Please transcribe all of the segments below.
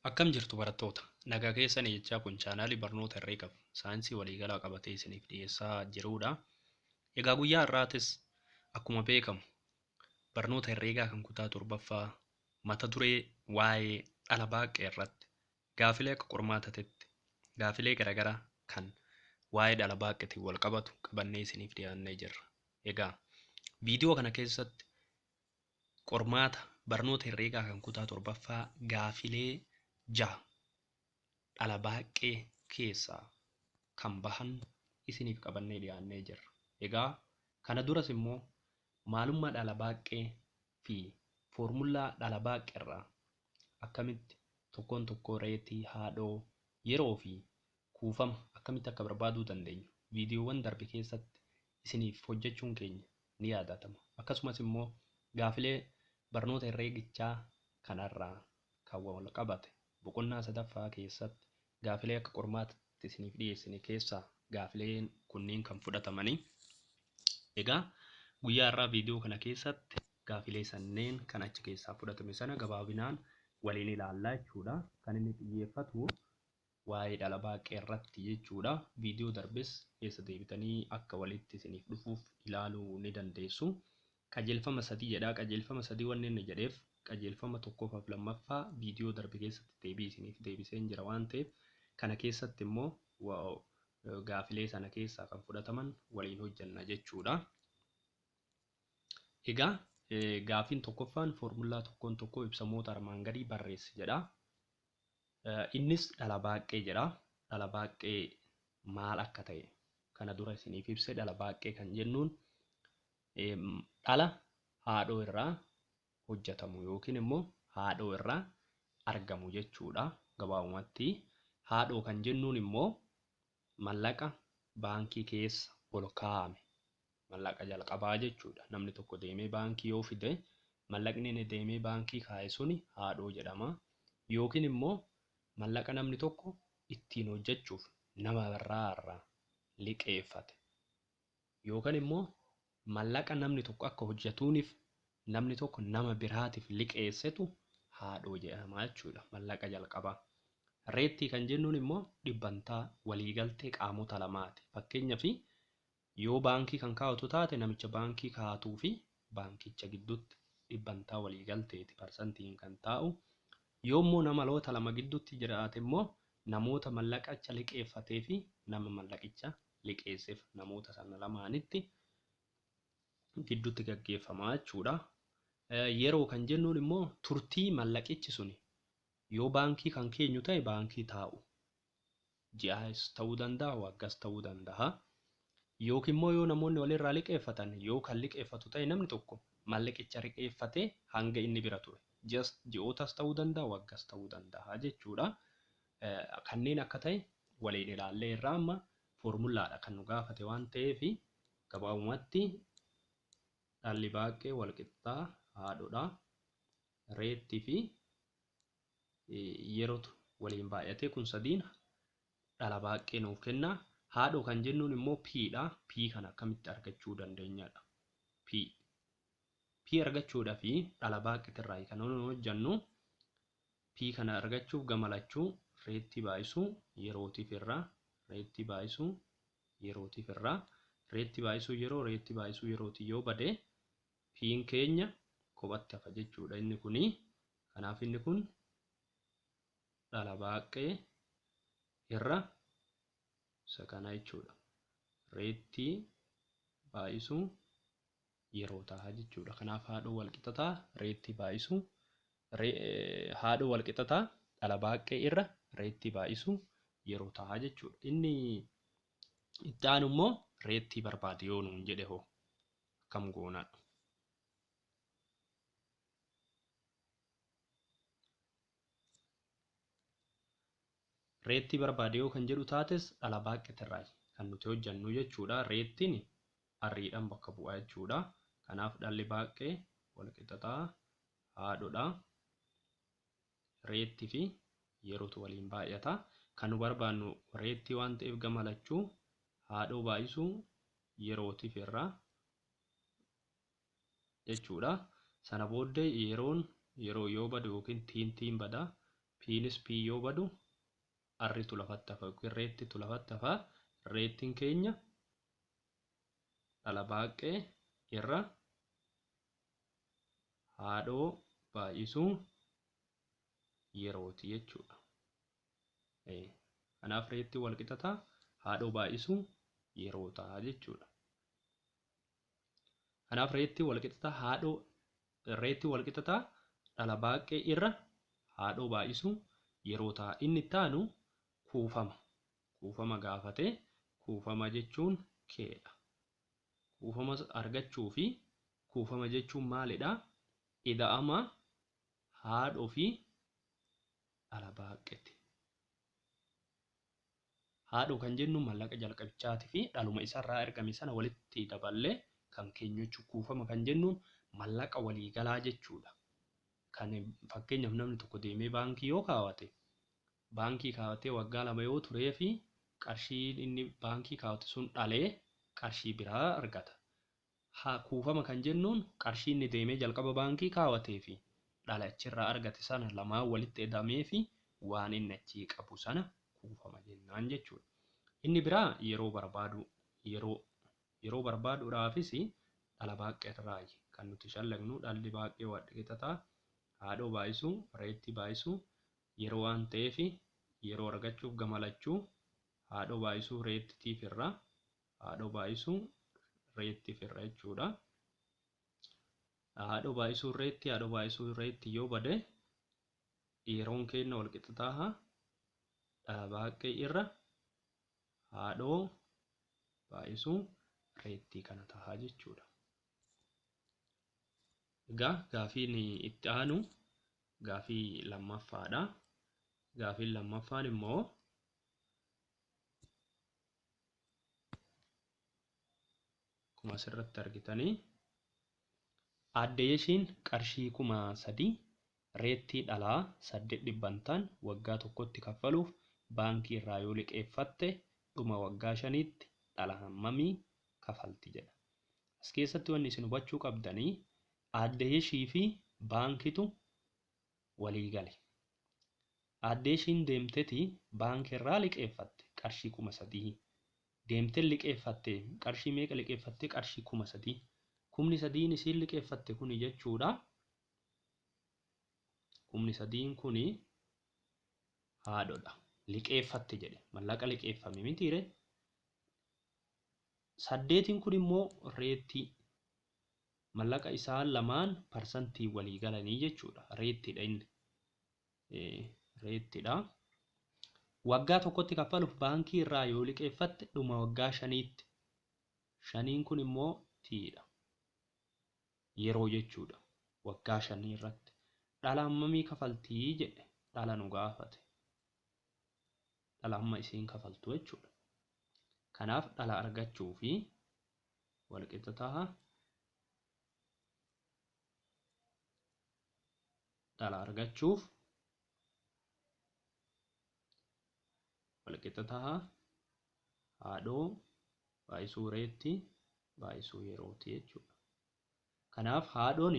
Akkam jirtu barattoota? Nagaa keessanii jechaa kun chaanaalii barnoota herreegaaf saayinsii waliigalaa qabatee isiniif dhiyeessaa jirudha. Egaa guyyaa har'aatis akkuma beekamu barnoota herreegaa kan kutaa torbaffaa mata duree waa'ee dhala baaqqee irratti gaafilee akka qormaataatti gaafilee garaagaraa kan waa'ee dhala baaqqiitiin wal qabatu qabannee isiniif dhiyaannee jirra. Egaa viidiyoo kana keessatti qormaata barnoota herreegaa kan kutaa torbaffaa gaafilee 6 dhala baaqqee keessaa kan bahan isiniif qabannee dhiyaannee jirra. Egaa kana duras immoo maalummaa dhala baaqqee fi foormulaa dhala baaqqeerraa akkamitti tokkoon tokkoo reetii, haadhoo, yeroo fi kuufama akkamitti akka barbaaduu dandeenyu viidiyoowwan darbe keessatti isiniif hojjechuun keenya ni yaadatama. Akkasumas immoo gaafilee barnoota herreegichaa kanarraa kan wal qabate boqonnaa sadaffaa keessatti gaafilee akka qormaataatti isiniif dhiyeessine keessaa gaafileen kunniin kan fudhatamanii. Egaa guyyaa har'aa viidiyoo kana keessatti gaafilee sanneen kan achi keessaa fudhatame sana gabaabinaan waliin ilaallaa jechuudha. Kan inni xiyyeeffatu waa'ee dhala baaqqee irratti jechuudha. Viidiyoo darbes keessa deebitanii akka walitti isiniif dhufuuf ilaaluu ni dandeessu. Qajeelfama 3 jedha. Qajeelfama 3 wanni inni jedheef qajeelfama tokkoffaaf lammaffaa viidiyoo darbe keessatti deebii isiniif deebiseen jira waan ta'eef kana keessatti immoo gaafilee sana keessaa kan fudhataman waliin hojjenna jechuudha. Egaa gaafiin tokkoffaan foormulaa tokkoon tokkoo ibsamoota armaan gadii barreessi jedha. Innis dhala baaqqee jedha. Dhala baaqqee maal akka ta'e kana dura isiniif ibse. Dhala baaqqee kan jennuun dhala haadhoo irraa hojjetamu yookiin immoo haadhoo irraa argamu jechuudha. Gabaabumatti haadhoo kan jennuun immoo mallaqa baankii keessa ol kaa'ame mallaqa jalqabaa jechuudha. Namni tokko deemee baankii yoo fide mallaqni inni deemee baankii kaa'e suni haadhoo jedhama. Yookiin immoo mallaqa namni tokko ittiin hojjechuuf nama biraa liqeeffate yookaan immoo mallaqa namni tokko akka hojjetuuniif namni tokko nama biraatiif liqeessetu haadhoo jedhama jechuudha. Mallaqa jalqabaa. Reettii kan jennuun immoo dhibbantaa waliigaltee qaamota lamaati. Fakkeenyaaf yoo baankii kan kaa'atu taate namicha baankii kaa'atuu fi baankicha gidduutti dhibbantaa waliigalteeti parsantiin kan taa'u. Yoo immoo namaloota lama gidduutti jiraate immoo namoota mallaqicha liqeeffatee fi nama mallaqicha liqeesseef namoota sana lamaanitti gidduutti gaggeeffama jechuudha. Yeroo kan jennuun immoo turtii mallaqichi suni yoo baankii kan keenyu ta'e baankii taa'u. Ji'aas ta'uu danda'a, waggaas ta'uu danda'a. Yookiin immoo yoo namoonni walirraa liqeeffatan yoo kan liqeeffatu ta'e namni tokko mallaqicha liqeeffatee hanga inni bira ture. Ji'ootas ta'uu danda'a, waggaas ta'uu danda'a jechuudha. Kanneen akka ta'e waliin ilaallee irraa amma foormulaadha kan nu gaafate waan ta'eef gabaabumatti dhalli baaqqee walqixxaa haadhoodha. Reettii fi yerootu waliin baay'atee kun sadiin dhala baaqqee nuuf kenna. Haadhoo kan jennuun immoo P dha. P kana akkamitti argachuu dandeenyadha? P. P argachuudhaaf dhala baaqqeetirraa kan nuyi hojjennu P kana argachuuf gama lachuu reettii baay'isuu yerootiif irraa reettii baay'isuu yerootiif irraa reettii baay'isuu yeroo reettii baay'isuu yerootii yoo bade P'n keenya kophatti hafa jechuudha inni kuni. Kanaaf inni kun dhala baaqqee irra isa kana jechuudha. Reettii baay'isuu yeroo ta'a jechuudha. Kanaaf haadhoo walqixxataa reettii baay'isuu haadhoo walqixxataa dhala baaqqee irra reettii baay'isuu yeroo ta'a jechuudha. Inni itti aanu immoo reettii barbaade yoo nuun jedhe hoo akkam goonaadha? Reettii barbaade yoo kan jedhu taates dhala baaqqeetirraa kan nuti hojjennu jechuudha. Reettiin arriidhaan bakka bu'a jechuudha. Kanaaf dhalli baaqqee walqixxataa haadhoodha. Reettii fi yerootu waliin baay'ata. Kan nu barbaannu reettii waan ta'eef gama lachuu haadhoo baay'isuu yerootiif irraa jechuudha. Sana booddee yeroon yeroo yoo badu yookiin tiin tiin bada P'nis P yoo badu R'tu lafatti hafa yookiin reettitu lafatti hafa. Reettiin keenya dhala baaqqee irra haadhoo baay'isuu yerooti jechuudha. Kanaaf reettiin wal qixataa haadhoo baay'isuu yeroo ta'a jechuudha. Kanaaf reettiin wal qixataa haadhoo reettiin wal qixataa dhala baaqqee irra haadhoo baay'isuu yeroo ta'a. Inni itti aanu kuufama. Kuufama gaafatee kuufama jechuun keedha. Kuufama argachuu fi kuufama jechuun maalidha? Ida'ama haadhoo fi dhala baaqqeeti. Haadhoo kan jennu mallaqa jalqabichaatii fi dhaluma isarraa argame sana walitti daballee kan keenyu jechuudha. Kuufama kan jennuun mallaqa waliigalaa jechuudha. Kan fakkeenyaaf namni tokko deemee baankii yoo kaawwate baankii kaawwatee waggaa 2 yoo turee fi qarshiin inni baankii kaawwate sun dhalee qarshii biraa argata. Kuufama kan jennuun qarshii inni deemee jalqaba baankii kaawwatee fi dhala achirraa argate sana lamaan walitti ida'amee fi waan inni achii qabu sana kuufama jennaan jechuudha. Inni biraa yeroo barbaadu yeroo barbaaduudhaafis dhala baaqqee irraayi kan nuti shallagnu. Dhalli baaqqee wal qixataa haadhoo baay'isuu reettii baay'isuu yeroo waan ta'eef yeroo argachuuf gamalachuu haadhoo baay'isuu reettitiif irra haadhoo baay'isuu reettiif irra jechuudha. Haadhoo baay'isuu reettii haadhoo baay'isuu reettii yoo bade yeroon keenya wal qixataa dhala baaqqee irra haadhoo baay'isuu reettii kana ta'a jechuudha. Egaa gaafiin itti aanu gaafii lammaffaadha. Gaafiin lammaffaan immoo akkuma asirratti argitanii aadde Yeshiin qarshii 3000 reettii dhalaa 800 waggaa tokkotti kaffaluuf baankii irraa yoo liqeeffatte dhuma waggaa 5tti dhala hammamii kafalti jedha. As keessatti wanni isin hubachuu qabdanii aadde Yeshii fi baankitu walii gale. Aadde Yeshiin deemteti baankii irraa liqeeffatte qarshii 3000. Deemtee liqeeffatte qarshii meeqa liqeeffatte? Qarshii 3000. 3000 isiin liqeeffatte kuni jechuudha. 3000 kuni haadhodha. Liqeeffatte jedhe mallaqa liqeeffame mitiire. 8 kun immoo reettii mallaqa isaan lamaan parsantii walii galanii jechuudha. Reettiidha inni. Reettiidha. Waggaa tokkotti kaffaluuf baankii irraa yoo liqeeffatte dhuma waggaa 5tti. 5 kun immoo tiidha. Yeroo jechuudha. Waggaa 5 irratti. Dhala hammamii kafaltii jedhe dhala nu gaafate. Dhala hamma isiin kafaltu jechuudha. Kanaaf dhala argachuu fi walqixa ta'a. Dhala argachuuf walqixa ta'a. Haadhoo baay'isuu reettii baay'isuu yerooti jechuudha. Kanaaf haadhoon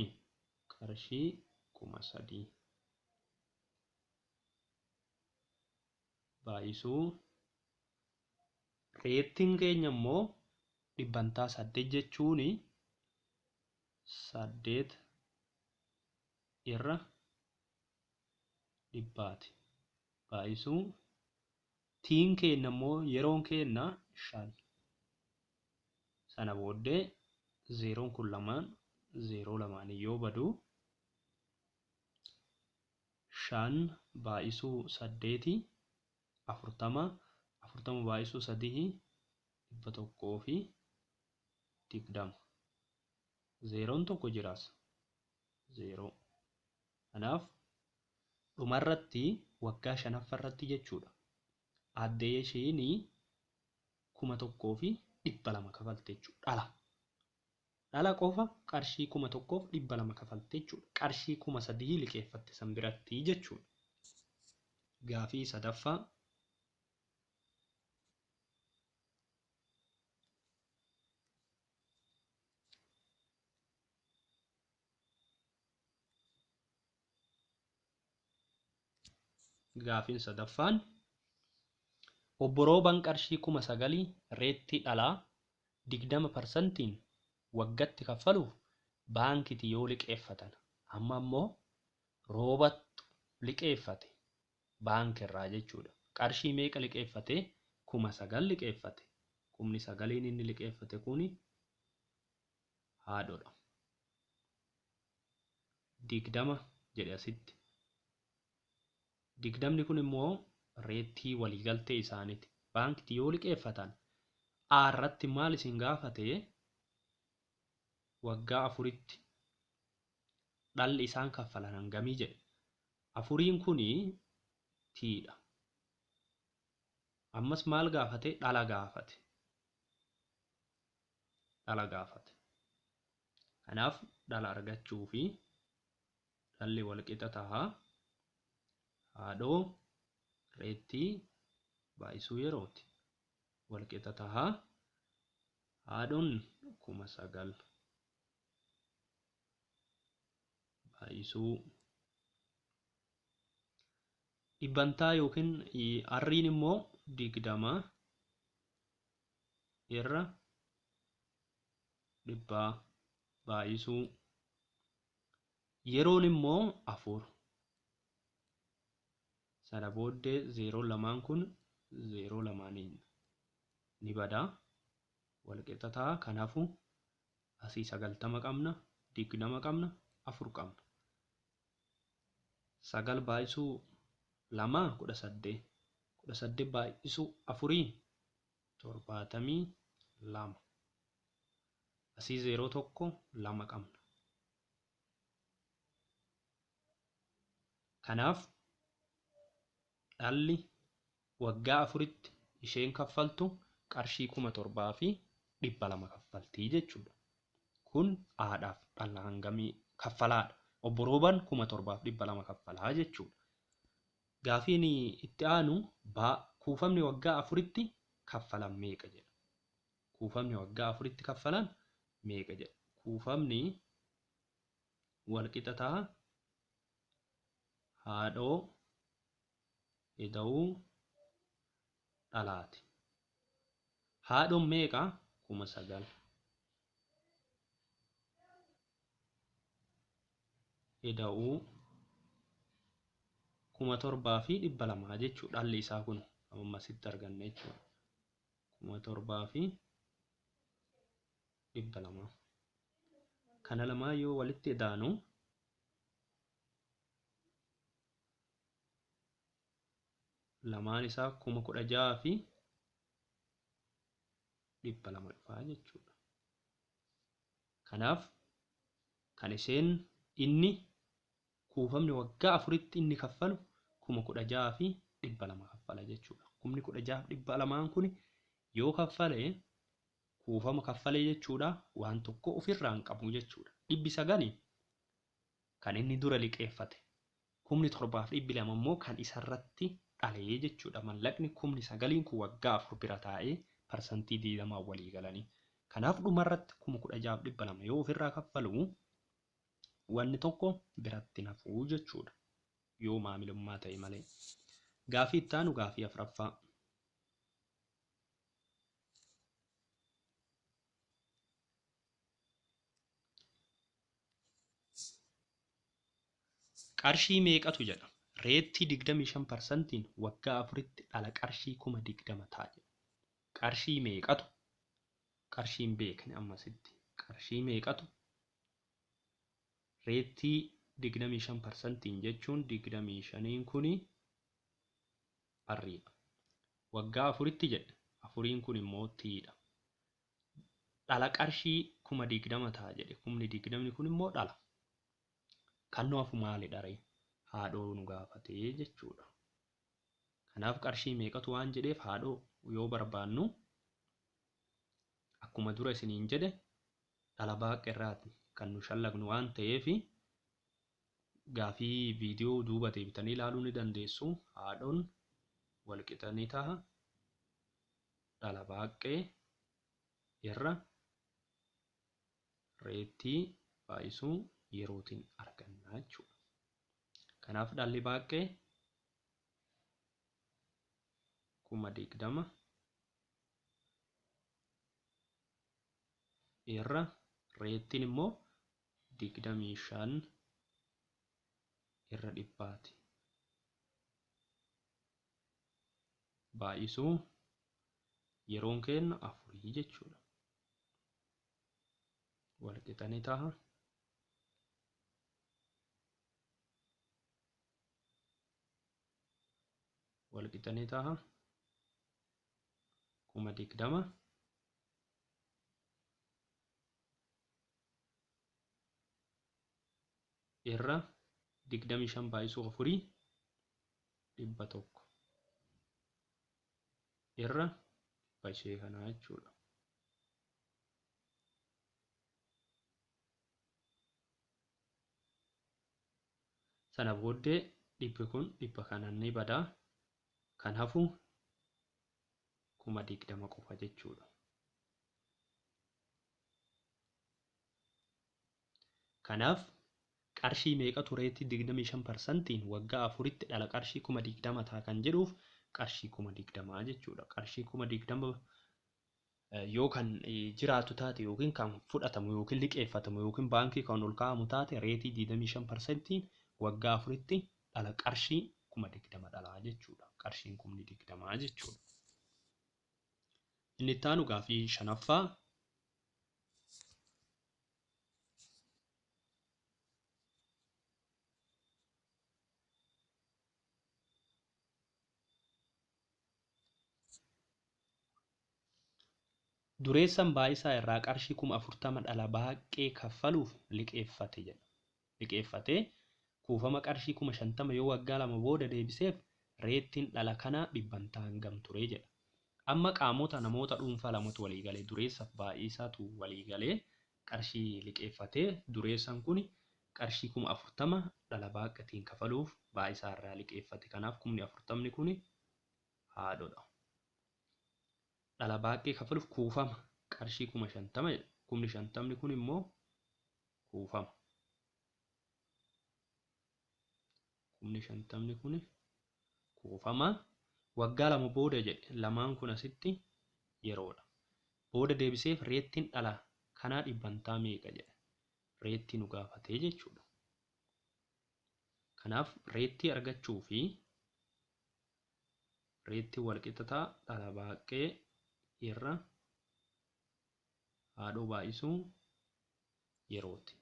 qarshii 3000 baay'isuu reettiin keenya immoo 8% jechuun 8 irra 100 baay'isuu tiin keenya immoo yeroon keenya 5. Sana booddee zeeroon kun lamaan zeeroo lamaan yoo badu 5 baay'isuu 8 40 40 baay'isuu 3 120. Zeeroon tokko jiraas zeeroo. Kanaaf dhumarratti waggaa 5ffaarratti jechuudha. Aadde Yeshiin 1200 kafalte jechuudha. Dhala. Dhala qofa qarshii 1200 kafalte jechuudha. Qarshii 3000 liqeeffatte san biratti jechuudha. Gaafii sadaffaa. Gaafiin sadaffaan obbo Roobaan qarshii 9,000 reettii dhalaa 20% waggatti kaffaluuf baankiitii yoo liqeeffatan amma immoo Roobattu liqeeffate baankiirraa jechuudha. Qarshii meeqa liqeeffate? 9,000 liqeeffate. 9,000 inni liqeeffate kuni haadhoodha. 20 jedhe asitti. 20 kun immoo reettii waliigaltee isaaniiti. Baankiitii yoo liqeeffatan A irratti maal isin gaafate? Waggaa 4tti dhalli isaan kaffalan hangamii jedhe. 4 kuni T'dha. Ammas maal gaafate? Dhala gaafate. Dhala gaafate. Kanaaf dhala argachuu fi dhalli walqixa ta'a. Haadhoo reettii baay'isuu yerooti. Walqixa ta'a. Haadhoon 9,000 baay'isuu dhibbantaa yookiin arriin immoo 20 irra 100 baay'isuu yeroon immoo 4. Sana booddee 0 lamaan kun 0 lamaaniin ni bada. Walqixa ta'a. Kanaafuu asii 90 qabna, 20 qabna, 4 qabna. 9 baay'isuu 2 18. 18 baay'isuu 4 72. Asii 0 1 2 qabna. Kanaaf dhalli waggaa 4tti isheen kaffaltu qarshii 7,200 kaffaltii jechuudha. Kun haadhaaf dhala hangamii kaffalaadha. Obbo Roobaan 7,200 kaffalaa jechuudha. Gaafiin itti aanu kuufamni waggaa 4tti kaffalan meeqa jedha. Kuufamni waggaa 4tti kaffalan meeqa jedha. Kuufamni walqixa ta'a. Haadhoo ida'uu dhalaati. Haadhoon meeqa? 9,000. Ida'uu 7,200 jechuudha. Dhalli isaa kun amma asitti arganne jechuudha. 7,200. Kana lamaa yoo walitti idaanu lamaan isaa 16,200 dhufaa jechuudha. Kanaaf kan isheen inni kuufamni waggaa 4tti inni kaffalu 16,200 kaffala jechuudha. 16,200 kun yoo kaffale kuufama kaffalee jechuudha. Waan tokko ofirraa hin qabu jechuudha. 900 kan inni dura liqeeffate. 7,200 immoo kan isarratti dhalee jechuudha. Mallaqni 9,000 kun waggaa 4 bira taa'ee 20% walii galanii. Kanaaf dhumarratti 16,200 yoo ofirraa kaffalu wanni tokko biratti nafuu jechuudha. Yoo maamilummaa ta'e malee. Gaafii itti aanu gaafii 4ffaa. Qarshii meeqatu jedha. Reettii 25% waggaa 4tti dhala qarshii 20,000 ta'a jedha. Qarshii meeqatu? Qarshii hin beekne ammasitti. Qarshii meeqatu? Reettii 25% jechuun 25 kuni arriidha. Waggaa 4tti jedhe. 4 kun immoo T'dha. Dhala qarshii 20,000 ta'a jedhe. 20,000 kun immoo dhala. Kan nu hafu maalidha ree? Haadhoo nu gaafatee jechuudha. Kanaaf qarshii meeqatu waan jedheef haadhoo yoo barbaannu akkuma dura isiniin jedhe dhala baaqerraati kan nu shallagnu waan ta'eef gaafii viidiyoo duuba deebitanii ilaaluu ni dandeessu. Haadhoon walqixa ni ta'a. Dhala baaqqee irra reettii baay'isuu yerootiin arganna jechuudha. Kanaaf dhalli baaqqee 20,000 irra reettiin immoo 25 irra 100ti. Baay'isuu yeroon kenna 4 jechuudha. Walqixa ni ta'a. Walqixa ni ta'a. 20,000 irra 25 baay'isuu 4 100 irra ishee kanaa jechuudha. Sana booddee dhibbi kun dhibba kanaan ni badaa. Kan hafu 20,000 qofa jechuudha. Kanaaf qarshii meeqatu reetii 25% waggaa 4tti dhala qarshii 20,000 ta'a kan jedhuuf qarshii 20,000 jechuudha. Qarshii 20,000 yoo kan jiraatu taate yookiin kan fudhatamu yookiin liqeeffatamu yookiin baankii kan ol kaa'amu taate reetii 25% waggaa 4tti dhala qarshii 20,000 dhalaa jechuudha. Qarshiin 20,000 jechuudha. Inni itti aanu gaaffii 5ffaa. Dureessaan baayisaa irraa qarshii 40,000 dhala baaqee kaffaluuf liqeeffate jedha. Liqeeffatee kuufama qarshii 50,000 yoo waggaa 2 booda deebiseef reettiin dhala kanaa dhibbantaa hangam ture jedha. Amma qaamota namoota dhuunfaa lamatu walii galee dureessaaf baay'isaatu walii galee qarshii liqeeffatee dureessaan kun qarshii 40,000 dhala baaqatiin kafaluuf baayisaa irraa liqeeffate. Kanaaf 40,000 kun haadhodha. Dhala baaqee kafaluuf kuufama qarshii 50,000 jedha. 50,000 kun immoo kuufama. 50,000 kun kuufama. Waggaa 2 booda jedhe lamaan kun asitti yeroodha. Booda deebiseef reettiin dhala kanaa dhibbantaa meeqa jedhe. Reettii nu gaafatee jechuudha. Kanaaf reettii argachuu fi reettii walqixxataa dhala baaqee irra haadhoo baay'isuu yerooti.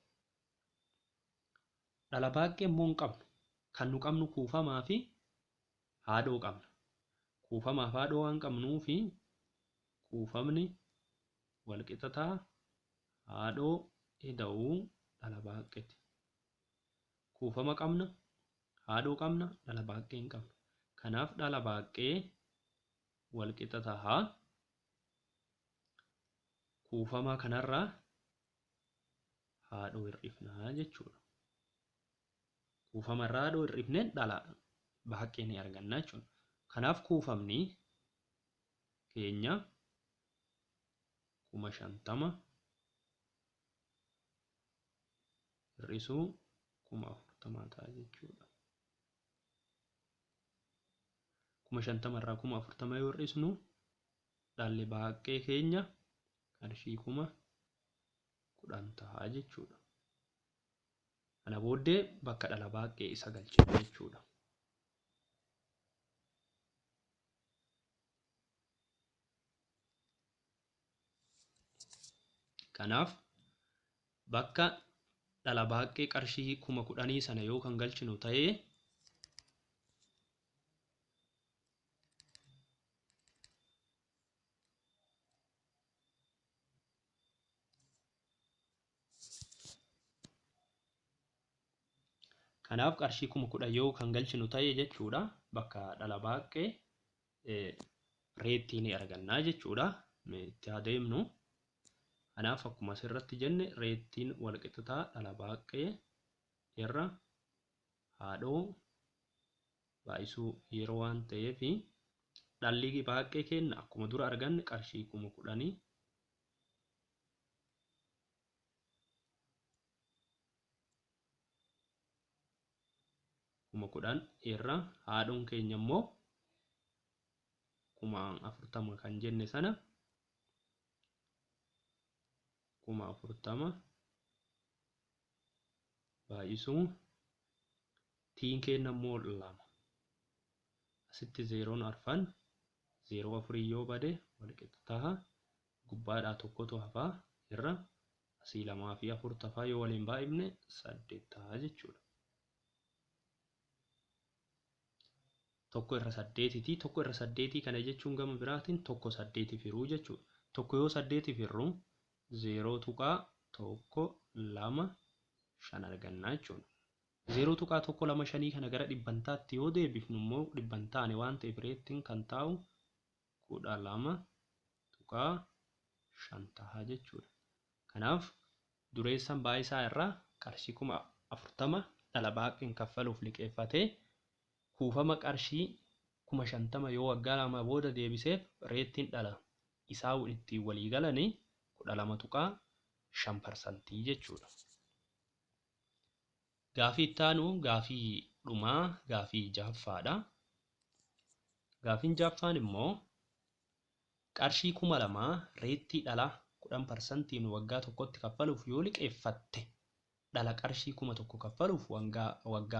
Dhala baaqee immoo hin qabnu. Kan nu qabnu kuufamaa fi haadhoo qabna. Kuufamaaf haadhoo waan qabnuu fi kuufamni walqixxataa haadhoo ida'uu dhala baaqeeti. Kuufama qabna, haadhoo qabna, dhala baaqee hin qabnu. Kanaaf dhala baaqee walqixa ta'a. Kuufama kanarraa haadhoo hir'ifnaa jechuudha. Kuufamarraa haadhoo hir'ifneen dhala baaqee ni arganna jechuudha. Kanaaf kuufamni keenya 50,000 hir'isuu 40,000 ta'a jechuudha. 50,000 irraa 40,000 yoo hir'isnu dhalli baaqee keenya qarshii 10,000 ta'a jechuudha. Kana booddee bakka dhala baaqee isa galchina jechuudha. Kanaaf bakka dhala baaqee qarshii 10,000 sana yoo kan galchinu ta'ee kanaaf qarshii 10,000 yoo kan galchinu ta'e jechuudha. Bakka dhala baaqee reettii ni argannaa jechuudha. Itti adeemnu. Kanaaf akkuma asirratti jenne reettiin walqixxataa dhala baaqee irra haadhoo baay'isuu yeroo waan ta'eef dhalli baaqee kenna akkuma dura arganne qarshii 10,000 10,000 irra haadhoon keenya immoo 40,000 kan jenne sana 40,000 baay'isuu tiin kenna immoo 2. Asitti 0 arfan 0 afurii yoo bade walqixa taha. Gubbaadhaa tokkotu hafaa irra asii 2 fi 4 tafaa yoo waliin baay'ifne 8 taha jechuudha. Tokko irra saddeetiiti. Tokko irra saddeetii kana jechuun gama biraatiin tokko saddeetiif hiruu jechuudha. Tokko yoo saddeetiif hirru 0.125 argannaa jechuudha. 0.125 kana gara dhibbantaatti yoo deebifnu immoo dhibbantaani waan ta'eef reettiin kan taa'u 12.5 taha jechuudha. Kanaaf dureessaan baayisaa irraa qarshii 40,000 dhala baaqqiin kaffaluuf liqeeffatee kuufama qarshii 50,000 yoo waggaa 2 booda deebiseef reettiin dhala isaa ittiin walii galanii 12.5% jechuudha. Gaafii itti aanu gaafii dhumaa gaafii jahaffaadha. Gaafiin jahaffaan immoo qarshii 2,000 reettii dhala 10% waggaa tokkotti kaffaluuf yoo liqeeffatte dhala qarshii 1,000 kaffaluuf waggaa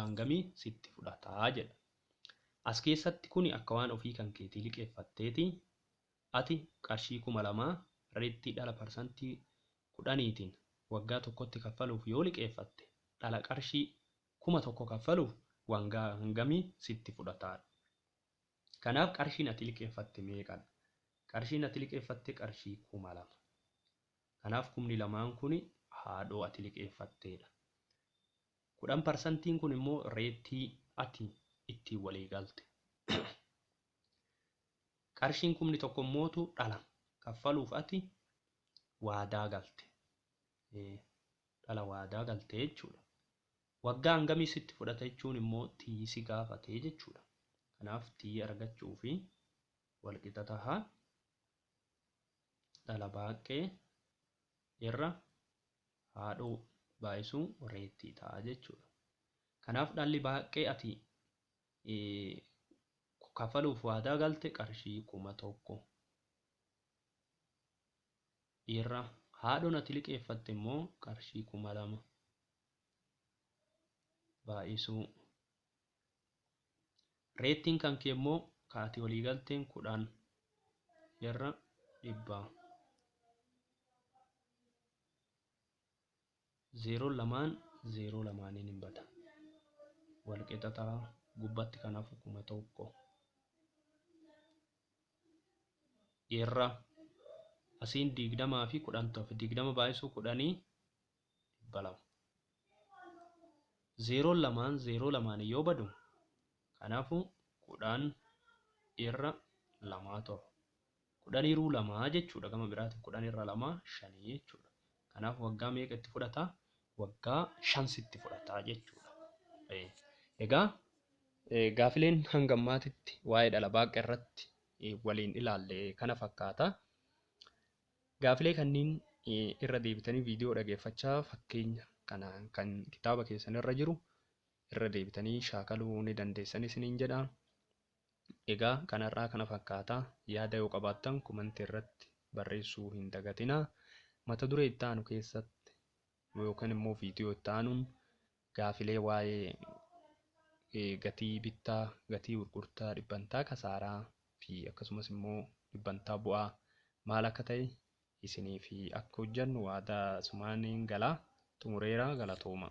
hangamii sitti fudhataa jedha. As keessatti kuni akka waan ofii kan keetii liqeeffatteeti. Ati qarshii 2,000 reettii dhala 10%tiin waggaa tokkotti kaffaluuf yoo liqeeffatte dhala qarshii 1,000 kaffaluuf waggaa hangamii sitti fudhataa. Kanaaf qarshiin ati liqeeffatte meeqadha? Qarshiin ati liqeeffatte qarshii 2,000. Kanaaf 2,000 kuni haadhoo ati liqeeffatteedha. 10% kun immoo reettii ati ittiin walii galte. Qarshiin 1,000 immootu dhala kaffaluuf ati waadaa galte. Dhala waadaa galte jechuudha. Waggaa hangamii sitti fudhata jechuun immoo tii si gaafatee jechuudha. Kanaaf tii argachuu fi walqixa taha dhala baaqee irra haadhoo baay'isuu reettii ta'a jechuudha. Kanaaf dhalli baaqee ati kaffaluuf waadaa galte qarshii 1,000 irra haadhoon ati liqeeffatte immoo qarshii 2,000 baay'isuu reettiin kan kee immoo kan ati walii galteen 10 irra 100. 0 2 0 2 hin bada. Walqixa ta'a gubbatti kanaaf 1,000 irra asiin 20 fi 10 ta'u 20 baay'isuu 10 200. 0 2 0 2 yoo badu kanaafuu 10 irra 2 ta'u. 10 hiruu 2 jechuudha. Gama biraatiin 10 irra 2 5 jechuudha. Kanaaf waggaa meeqa itti fudhata? Waggaa 5 sitti fudhata jechuudha. Egaa gaafileen hanga ammaatitti waa'ee dhala baaqee irratti waliin ilaalle kana fakkaata. Gaafilee kanneen irra deebitanii viidiyoo dhageeffachaa fakkeenya kanaan kan kitaaba keessan irra jiru irra deebitanii shaakaluu ni dandeessan isiniin jedha. Egaa kanarraa kana fakkaata. Yaada yoo qabaattan komentii irratti barreessuu hin dagatinaa. Mata duree itti aanu keessatti yookaan immoo viidiyoo itti aanuun gaafilee waa'ee gatii bittaa, gatii gurgurtaa, dhibbantaa kasaaraa fi akkasumas immoo dhibbantaa bu'aa maal akka ta'e isinii fi akka hojjennu waadaa sumaaniin galaa xumureera galatooma.